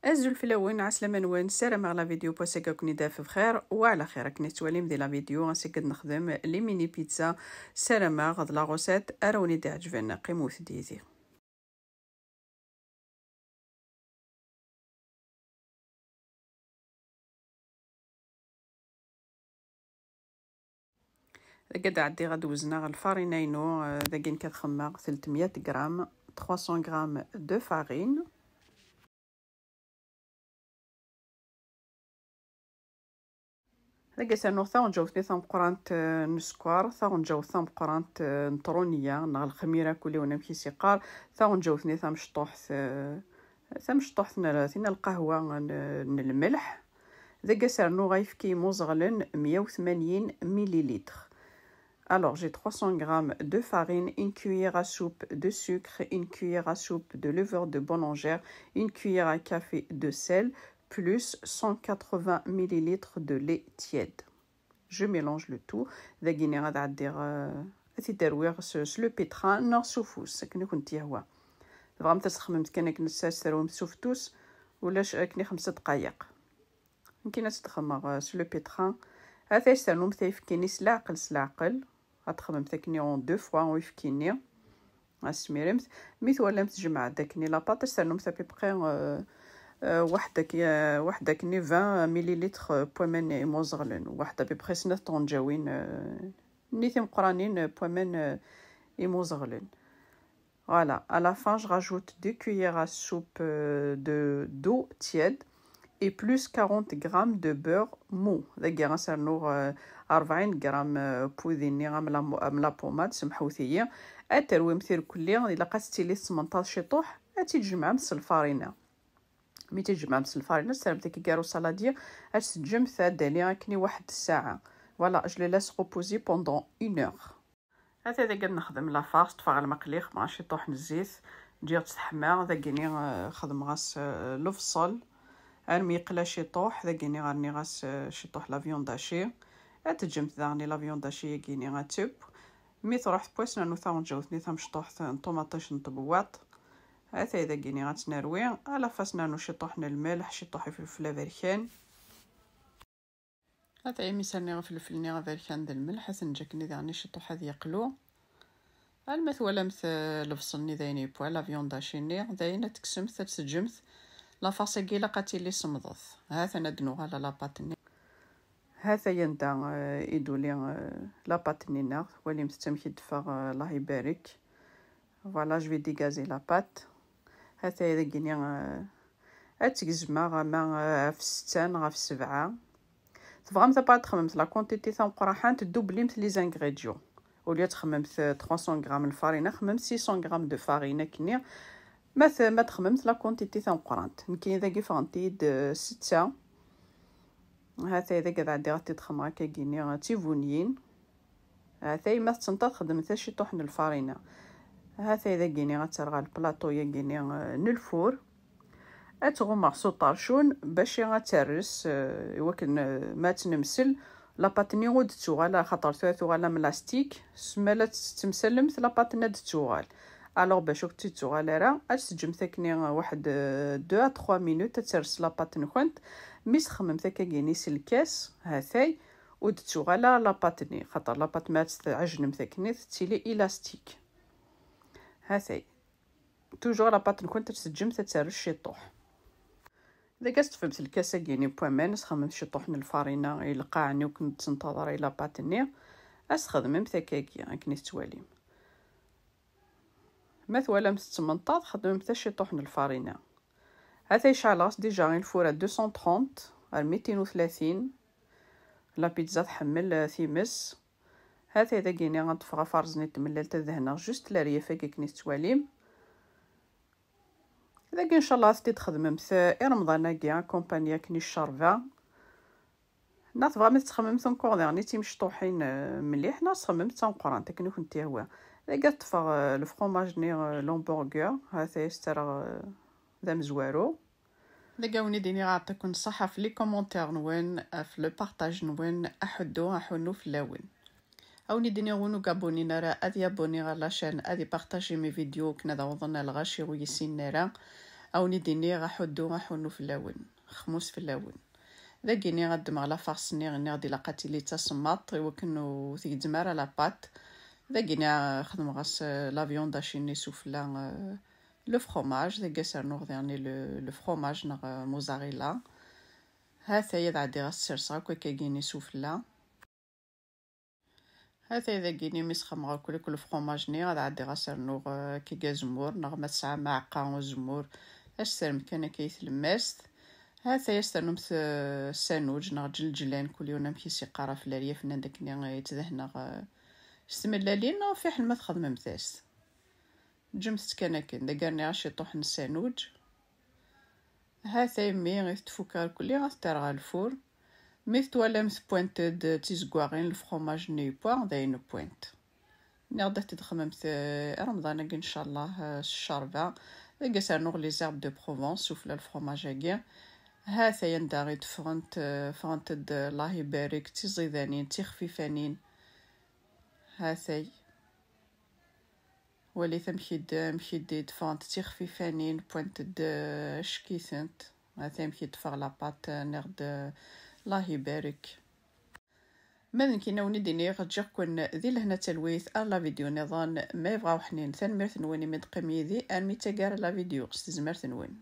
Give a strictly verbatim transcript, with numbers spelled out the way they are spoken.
Azul fell-awen, ɛeslama-nwen, ssarameɣ la vidéo n wass-agi ad ken-id-taf bxir wa ɛla xir. Akken i tettwalim di la vidéo, ass-agi ad nexdem les mini pizza. Ssarameɣ d la recette ara wen-id-iɛeǧben. Qqimet yid-i. Dagi ad ɛeddiɣ ad wezneɣ lfarina-inu. Eh, dagi nekk ad xemmeɣ telt mya gram, trois cents grammes de farine. Dagi ad s-rnuɣ taɣenǧawt-nni tameqqrant, eh, n sskeṛ, taɣenǧawt tameqqrant, eh, n truniya neɣ lxmira, kul yiwen amek i s-iqqar, taɣenǧawt-nni tamecṭuḥt, eh, tamecṭuḥt n, tin n lqahwa n, n lmelḥ. Dagi ad s-rnuɣ ayefki imuẓeɣlen mya u tmanyin millilitres. Alors, j'ai trois cents grammes de farine, une cuillère à soupe de sucre, une cuillère à soupe de levure de boulangère, une cuillère à café de sel, plus cent quatre-vingts millilitres de lait tiède. Je mélange le tout. Dagini ad ɛeddiɣ, euh, ad t-id-rwiɣ s, s le pétrin neɣ s ufus, akken i kent-yehwa. Tebɣamt ad txemmemt kan akken ad s-terwumt s uftus, ulac, akken i xemsa dqayeq. Nekkini ad tt-xemmeɣ, euh, s le pétrin. Ad as-ternumt ayefki-nni s leɛqel, s leɛqel. Ad txemmemt akken en deux fois uyefki-nni. Ad tesmiremt. Mi twalamt tjemɛeḍ akken la pâte, ad s-ternumt à peu près, euh, euh, waḥed ak-, euh, waḥed akken vingt millilitres, euh, n waman imuẓeɣlen. Waḥed à peu près snat tɣenǧawin, euh, nni timeqqranin, euh, n waman, euh, imuẓeɣlen. Voilà, à la fin, je rajoute deux cuillères à soupe, euh, de, d'eau tiède et plus quarante grammes de beurre mou. Dagi ad s-rnuɣ, euh, rebɛin gram, euh, n wudi-nni am la, am la pommade, semḥut-iyi. Ad terwimt irkelli, ilaq ad tettili tesmenṭaḍ ciṭuḥ, ad tt-id-tjemɛemt s lfarina. Mi tt-id-tjemɛemt s lfarina, ad tt-terremt akka gar usaladi, ad tt-teǧǧemt ad d-tali akken i waḥed ssaɛa. Voilà, je le laisse reposer pendant une heure. Ata dagi ad nexdem la farce, ṭṭfeɣ lmeqli, xemmeɣ ciṭuḥ n zzit, ǧǧiɣ-tt teḥma, dagini, eh, xedmeɣ-as, eh, lebṣel, armi yeqla ciṭuḥ, dagini rniɣ-as, eh, ciṭuḥ la viande hachée, ad teǧǧemt daɣen la viande hachée-agini ad tebb, mi truḥ tewwas nernu taɣenǧawt-nni tamecṭuḥt n ṭumaṭic n tbewwaṭ, atay dagini ad tt-nerwi, à la fin ad s-nernu ciṭuḥ n lmelḥ, ciṭuḥ ifelfel aberkan. Ata imi s-rniɣ afelfel-nni aberkan d lmelḥ, ad t-neǧǧ akken daɣen i ciṭuḥ ad yeqlu. Alma twalamt, eh, lebṣel-nni d ayen yewwa, la viande hachée-nni, d ayen ad tekksemt, ad teǧǧemt. La farce-agi ilaq ad tili semḍet. Ha-t-an ad d-nuɣal à la pâte-nni. Ha-t-aya anda, eh, i d-tuli, eh, la pâte-nni-nneɣ. Twalimt-tt amek i d-teffeɣ, eh, Allah ibarek. Voilà, je vais dégazer la pâte. Ata dagini, euh, ad tt-gezmeɣ ama, euh, ɣef ssetta neɣ ɣef ssebɛa. Tebɣamt ad txemmemt la quantité tameqqrant, doublimt les ingrédients. Au lieu ad txemmemt, euh, trois cents grammes n lfarina, xemmemt six cents grammes de farine akkenni. Ma t-, ma txemmemt la quantité tameqqrant. Nekkini dagi ffɣent-iyi-d, euh, setta. Hatay dagi ad ɛeddiɣ ad t-id-xemmeɣ akkagini, euh, d tibunyin. Hatay ma tettenṭaḍ xedmet-as ciṭuḥ n lfarina. Hatay dagini ad terɣ ɣer lplaṭu-yagini, eh, n lfur. Ad tɣummeɣ s uṭercun bac ad terres, eh, i wakken, eh, ma ad tt-nemsel, la pâte-nni ur d-tettuɣal ara, xaṭer tura tuɣal am lastik, s ma la tettemsalemt, la pâte-nni ad d-tettuɣal. Alors bac ur d-tettuɣal ara, ad tt-teǧǧemt akken, eh, waḥed, eh, deux à trois minutes ad terres la pâte-nkent. Mi s-txemmemt akkagini s lkas, hatay, ur d-tettuɣal ara la pâte-nni, xaṭer la pâte ma ad tt-tɛejnemt akken tettili élastique. Hatay. Toujours la pâte-nkent ad tt-teǧǧemt ad terres ciṭuḥ. Dagi ad s-teṭfemt lkas-agi-nni n waman, ad s-txedmemt ciṭuḥ n lfarina i lqaɛ-nni ur ken-d-tettenṭaḍ ara i la pâte-nni. Ad s-txedmemt akkagi, akken i tettwalim. Ma twalam tettmenṭaḍ, xedmemt-as ciṭuḥ n lfarina. Hatay ceɛleɣ-as déjà i lfur à deux cent trente, ar mitin u tlatin. La pizza tḥemmel, eh, times. Hatay dagini ad ṭṭfeɣ afarẓ-nni n tmellalt ad dehneɣ juste leryaf-agi akken i tettwalim. Dagi, ncallah, ad t-id-txedmemt, eh, i Remḍan-agi, accompagné akken i ccerba. Neɣ tebɣam ad txemmemt encore daɣen i timecṭuḥin, eh, mliḥ, neɣ txemmemt d tameqqrant akken i kent-yehwa. Dagi ad ṭṭfeɣ, eh, lefromaj-nni, eh, l'hamburger, hatay s-tt-rreɣ, eh, d amezwaru. Dagi ad wen-id-iniɣ yeɛṭiken ṣṣeḥḥa ɣef les commentaires-nwen, ɣef le partage-nwen, aḥuddu, aḥunnu fell-awen. Ad wen-id-iniɣ win ur gabonnin ara ad yabonné ɣer la chaîne, ad ipartaji mes vidéos akken ad awḍen ar lɣaci ur yessinen ara. A wen-d-iniɣ aḥuddu aḥunnu fell-awen, xmus fell-awen. Dagini ad ddmeɣ la farce-nni, nniɣ-d ilaq ad tili d tasemmaḍt i wakken ur tgezzem ara la pâte. Dagini xedmeɣ-as, euh, la viande hachée-nni sufella, euh, le fromage, dagi ad s-rnuɣ diɣen le, le fromage neɣ, euh, mozzarella. Ha-t-ay ad ɛeddiɣ ad s-serseɣ akk akkagi-nni sufella. Ha-t-ay dagini mi sxedmeɣ akk le fromage-nni, ad ɛeddiɣ ad s-rnuɣ, euh, kiki azemmur, neɣ ma tesɛam aɛeqqa uzemmur, ad s-terrem kan akka i tlemmast. Ha-t-ay ad s-ternumt, euh, ssanuǧ neɣ ǧelǧlan, kul yiwen amek i s-iqqar ɣef leryaf-nni, d akken i yettdehneɣ, euh, s tmellalin, neɣ fiḥel ma txedmemt-as. Ǧǧemt-tt kan akken, dagi rniɣ ciṭuḥ n ssanuǧ. Ha-t-ay mi i tfuk irkelli, ad t-terr ɣer lfur. Mi twalamt wwant-d d tizeggaɣin, le fromage-nni yewwa, d ayen wwant. Nniɣ-d ad t-txedmemt, eh, Remḍan-agi, ncallah, eh, s ccerba. Dagi ad s-rnuɣ les herbes de Provence sufella le fromage-agi. Ha-t-ay anda i d-ffɣent, eh, ffɣent-d, eh, Allah ibarek, d tiẓidanin, d tixfifanin. Ha-t-ay. Walit amek i d-, amek i d-ffɣent d tixfifanin, wwant-d, eh, acek-itent. Ha-t-ay amek i d-teffeɣ la pâte, eh, nniɣ-d, eh, Allah ibarek. Ma d nekkini a wen-d-iniɣ, ǧǧiɣ-ken di lehna d talwit ar la vidéo nniḍen, ma yebɣa uḥnin. Tanemmirt-nwen imi d-teqqim yid-i armi d taggara n la vidéo, s tezmert-nwen.